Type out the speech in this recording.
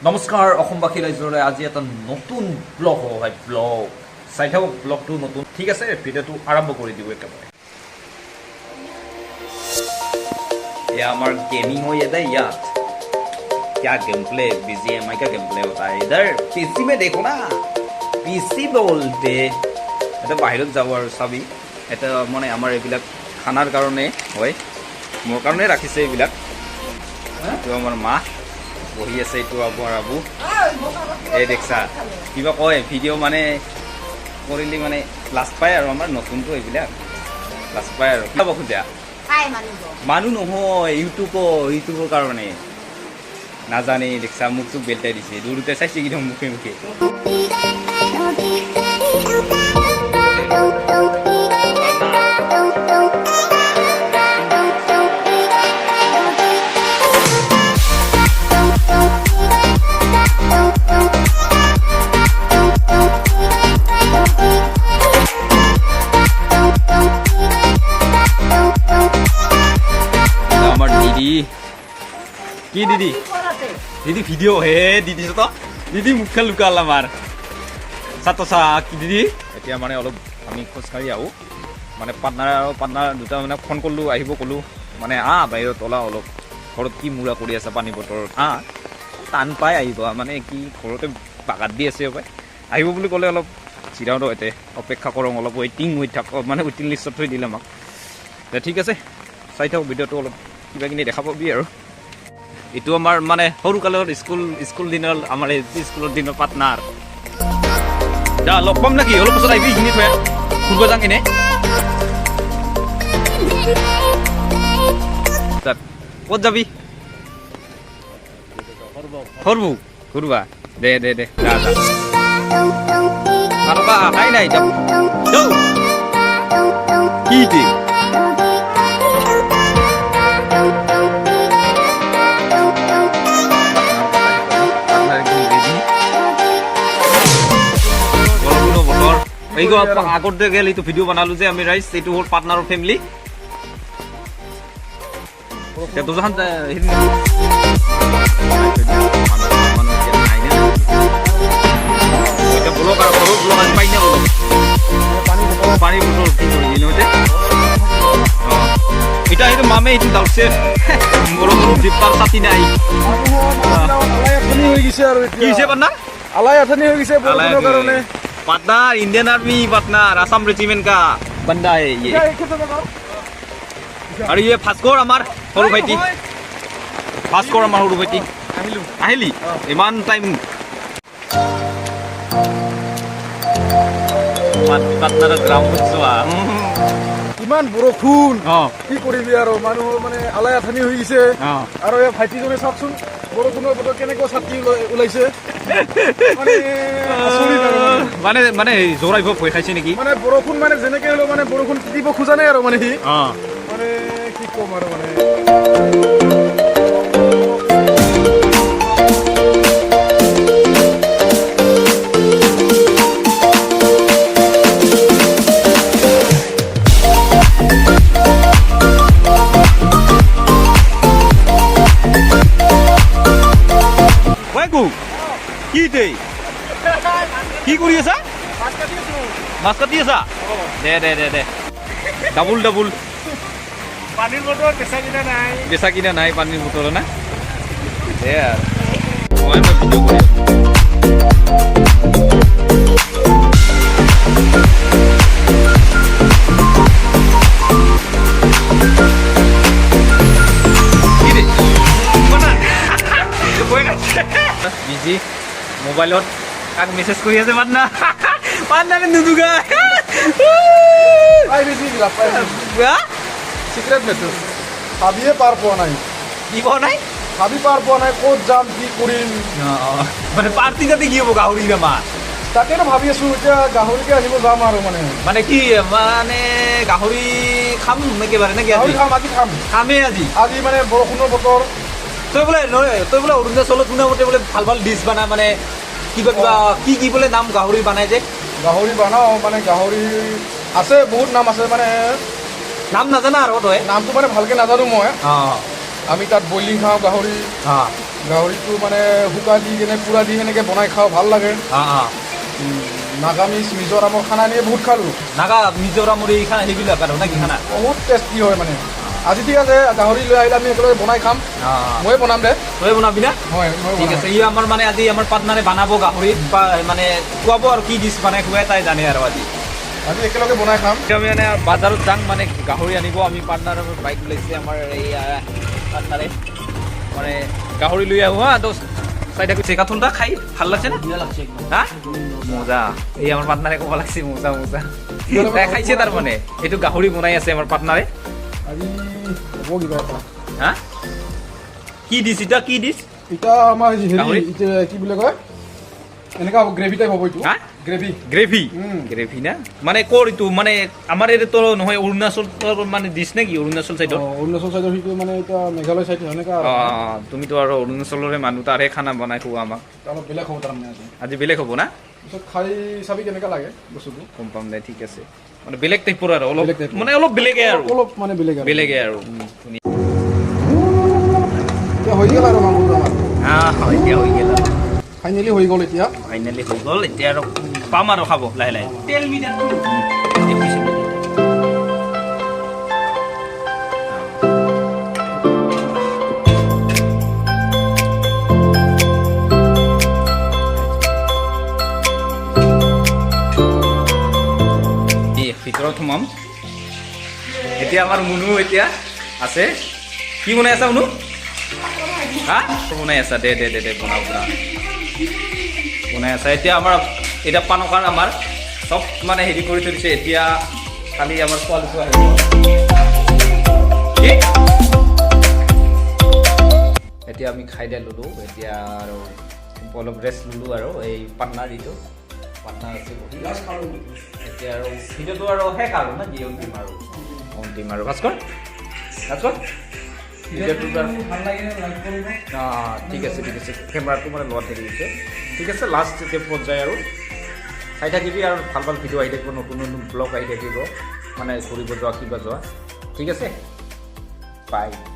নমস্কাৰ অসমবাসী ৰাইজলৈ, আজি এটা নতুন ব্লগ হ'ব ভাই। ব্লগ চাই থাকক, ব্লগটো নতুন। ঠিক আছে, ভিডিঅ'টো আৰম্ভ কৰি দিওঁ একেবাৰে। এয়া আমাৰ गेमिंग हो इधर। यार, क्या गेम प्ले, बीजीएमआई का गेम प्ले होता है इधर। पीसी में देखो ना, पीसी बोलते। এটা বাহিৰত যাব আৰু চাবি। এটা মানে আমাৰ এইবিলাক খানাৰ কাৰণে হয়, মোৰ কাৰণে ৰাখিছে এইবিলাক। এইটো আমাৰ মা বহি আছে, এইটো আমাৰ আবু। এই দেখছা, কিবা কয়, ভিডিঅ' মানে কৰিলে মানে লাজ পায় আৰু আমাৰ নতুনটো এইবিলাক লাজ পায় আৰু কিবা খোজা। পাই মানিব। মানুহ নহয়, ইউটিউবৰ কাৰণে নাজানে। দেখছা, মোক চোক বেলটাই দিছে, দুয়োটাই চাইছে কিন্তু মুখে মুখে। আমাৰ দিদি কি দিদি? দিদি ভিডিঅ' হে দিদি তো দিদি মুখখন লুকাল আমাৰ। চাতো চা কি দিদি। এতিয়া মানে অলপ আমি খোজকাঢ়ি আহোঁ। মানে পাৰ্টনাৰ আৰু পাৰ্টনাৰ দুটা মানে ফোন কৰিলোঁ, আহিব ক'লোঁ। মানে আহ, বাহিৰত ওলা অলপ, ঘৰত কি মূৰা কৰি আছে পানী বতৰত, আহ। টান পাই আহিব, মানে কি ঘৰতে বাগাত দি আছে পাই। আহিব বুলি ক'লে অলপ জিৰাওঁ ৰ, ইয়াতে অপেক্ষা কৰোঁ অলপ, ৱেইটিং হৈ থাক, মানে ৱেইটিং লিষ্টত থৈ দিলে আমাক। দে ঠিক আছে, চাই থাকক ভিডিঅ'টো, অলপ কিবা কিবি দেখা পাবি। আৰু এইটো আমাৰ মানে সৰুকালৰ স্কুল দিনৰ, আমাৰ এই স্কুলৰ দিনৰ পাৰ্টনাৰ। যা, লগ পাম নেকি অলপ পাছত? আহিবি, এইখিনি থৈ ফুৰিব যাওঁ এনে। তাত ক'ত যাবি? সৰবু ঘূৰবা। দে দে দে, যা যা। কাৰোবা আহাই নাই। যা যাও। কি দে? বৰষুণৰ বতৰ এই আগতে গেল। এইটো ভিডিঅ' বনালো যে আমি ৰাইজ, এইটো হ'ল পাৰ্টনাৰৰ ফেমিলি। এতিয়া দুজন সেইদিনা মানুহ এতিয়া নাই না। এতিয়া বলক আৰু সৰু ব্লগ আজি পাই না বলক। পানী বটল কি কৰিবি নহয়? অঁ, এতিয়া সেইটো মামে এইটো দাউছে, বৰষুণ জিপাৰ ছাতি নাই। আলাই আথানি হৈ গৈছে আৰু। কি হৈছে পাৰ্টনাৰ? আলাই আথানি হৈ গৈছে বৰষুণৰ কাৰণে। Partner Indian army, partner Assam regiment का बंदा है ये। আৰু ইয়ে ভাস্কৰ, আমাৰ সৰু ভাইটি ভাস্কৰ, আমাৰ সৰু ভাইটি। আহিলো। আহিলি ইমান টাইম। পাটনাৰ গ্ৰাউণ্ডত চোৱা। ইমান বৰষুণ, কি কৰিবি আৰু, মানুহৰ মানে আলাই আথানি হৈ গৈছে। আৰু এই ভাইটিজনে চাওকচোন, বৰষুণৰ বতৰ কেনেকুৱা ছাতি ওলাইছে, মানে আচৰিত আৰু মানে। মানে মানে জোৰাই ভয় খাইছে নেকি? মানে বৰষুণ মানে যেনেকে হ'লেও মানে বৰষুণ তিতিব খোজা নাই আৰু মানে সি মানে কি ক'ম আৰু মানে। ঐ কি দেই, কি কৰি আছা? মাছ কাটি আছা? দে দে দে দে, ডাবুল ডাবুল। পানীৰ বতৰ, বেচা কিনা নাই। বেচা কিনা নাই পানীৰ বটল না। দে আৰু মই মই ভিডিঅ' কৰি আছো। কি ৰে? বিজি মোবাইলত কাক মেছেজ কৰি আছে? পাটনা, পাটনা নুদুগা। প্ৰাইভেচি বিলাক, চিক্ৰেট মেছেজ, ভাবিয়ে পাৰ পোৱা নাই। কি পোৱা নাই? ভাবি পাৰ পোৱা নাই ক'ত যাম, কি কৰিম। মানে পাৰ্টি তাতে কি হ'ব গাহৰি বেমাৰ? তাকেতো ভাবি আছো, এতিয়া গাহৰিকে আনিব যাম আৰু মানে। মানে কি, মানে গাহৰি খাম একেবাৰে নেকি আজি? গাহৰি খাম, আজি খাম। খামেই আজি। আজি মানে বৰষুণৰ বতৰ। তই বোলে নহয়, তই বোলে অৰুণাচলত শুনা মতে বোলে ভাল ভাল ডিছ বনাই, মানে কিবা কিবা কি কি বোলে নাম গাহৰি বনাই যে? গাহৰি বনাওঁ, মানে গাহৰি আছে, বহুত নাম আছে মানে। নাম নাজানা আৰু তই? নামটো মানে ভালকে নাজানো মই। আমি তাত বইলিং খাওঁ গাহৰি। গাহৰিটো মানে শুকান দি কেনে পুৰা দি সেনেকৈ বনাই খাওঁ, ভাল লাগে। অঁ অঁ নাগামিজ, মিজোৰামৰ খানা এনেই বহুত খালোঁ। নাগা, মিজোৰামৰ এই খানা সেইবিলাক আৰু নাকি খানা? বহুত টেষ্টি হয় মানে। আজি ঠিক আছে, গাহৰি লৈ আহিলে আমি একেলগে বনাই খাম। ময়ে বনাম দে। তই বনাবি না? হয়, মই ঠিক বনাম। আছে। ই আমাৰ মানে আজি আমাৰ পাৰ্টনাৰে বনাব গাহৰি, মানে খুৱাব আৰু কি ডিছ বনাই খুৱাই তাই জানে আৰু আজি। আজি একেলগে বনাই খাম। এতিয়া আমি মানে বজাৰত যাম, মানে গাহৰি আনিব। আমি পাৰ্টনাৰৰ বাইক ওলাইছে আমাৰ এই পাৰ্টনাৰে, মানে গাহৰি লৈ আহোঁ। হা দোস্ত, চাই থাকোঁ। চেকাথোনটা খাই ভাল লাগছে না? হা, মজা। এই আমাৰ পাৰ্টনাৰে ক'ব লাগছে মজা মজা। তাই খাইছে তাৰমানে। এইটো গাহৰি বনাই আছে আমাৰ পাৰ্টনাৰে। আজি হ'ব কিবা এটা। হা, কি দিছ এতিয়া? কি দিছ? এতিয়া আমাৰ হেৰি গাহৰি? এতিয়া কি বুলি কয়, এনেকুৱা হ'ব, গ্ৰেভি টাইপ হ'ব এইটো। হা? গ্ৰেভি। গ্ৰেভি। উম। গ্ৰেভি না মানে ক'ৰ এইটো? মানে আমাৰ ইয়াতে নহয়, অৰুণাচল মানে দিছ নেকি, অৰুণাচল চাইডত? অৰুণাচল চাইডৰ সেইটো, মানে এতিয়া মেঘালয় চাইড সেনেকুৱা আৰু। অঁ, তুমিতো আৰু অৰুণাচলৰে মানুহ, তাৰে খানা বনাই খোৱা আমাক। অলপ বেলেগ হ'ব তাৰমানে আজি। আজি বেলেগ হ'ব না? পিছত খাই চাবি কেনেকুৱা লাগে বস্তুটো। গম পাম দে। ঠিক আছে, মানে বেলেগ টাইপৰ আৰু অলপ। বেলেগ টাইপৰ। মানে অলপ বেলেগে আৰু। অলপ মানে বেলেগ আৰু। বেলেগে আৰু, ধুনীয়া। এতিয়া হৈ গ'ল আৰু মাংসটো আমাৰ। এতিয়া হৈ গ'ল। ফাইনেলি হৈ গ'ল এতিয়া। ফাইনেলি হৈ গ'ল। এতিয়া আৰু পাম আৰু খাব লাহে লাহে। তেল মিডিয়াম। ভিতৰত সোমাম এতিয়া। আমাৰ মুনু এতিয়া আছে। কি বনাই আছা মুনু? হা, বনাই আছা? দে দে দে দে, বনাও বনাও। বনাই আছা। এতিয়া আমাৰ এতিয়া পানকাৰ আমাৰ চব মানে হেৰি কৰি থৈ দিছে। এতিয়া খালি আমাৰ পোৱালিটো আহিব। কি? এতিয়া আমি খাই দিয়া ল'লোঁ। এতিয়া আৰু অলপ ৰেষ্ট ল'লোঁ আৰু এই পাৰ্টনাৰ, এইটো পাৰ্টনাৰ আছে বহি। এতিয়া আৰু ভিডিঅ'টো আৰু শেষ আৰু না কি? অন্তিম আৰু, অন্তিম আৰু। ভাস্কৰ, ভাস্কৰ, ভিডিঅ'টো আৰু ভাল লাগিলে লাইক কৰিব। অঁ, ঠিক আছে, ঠিক আছে। কেমেৰাটো মানে লোৱাত দেৰি হৈছে। ঠিক আছে, লাষ্ট এতিয়া পৰ্যায় আৰু চাই থাকিবি আৰু ভাল ভাল ভিডিঅ' আহি থাকিব, নতুন নতুন ব্লগ আহি থাকিব, মানে ঘূৰিব যোৱা, কিবা যোৱা। ঠিক আছে, বাই।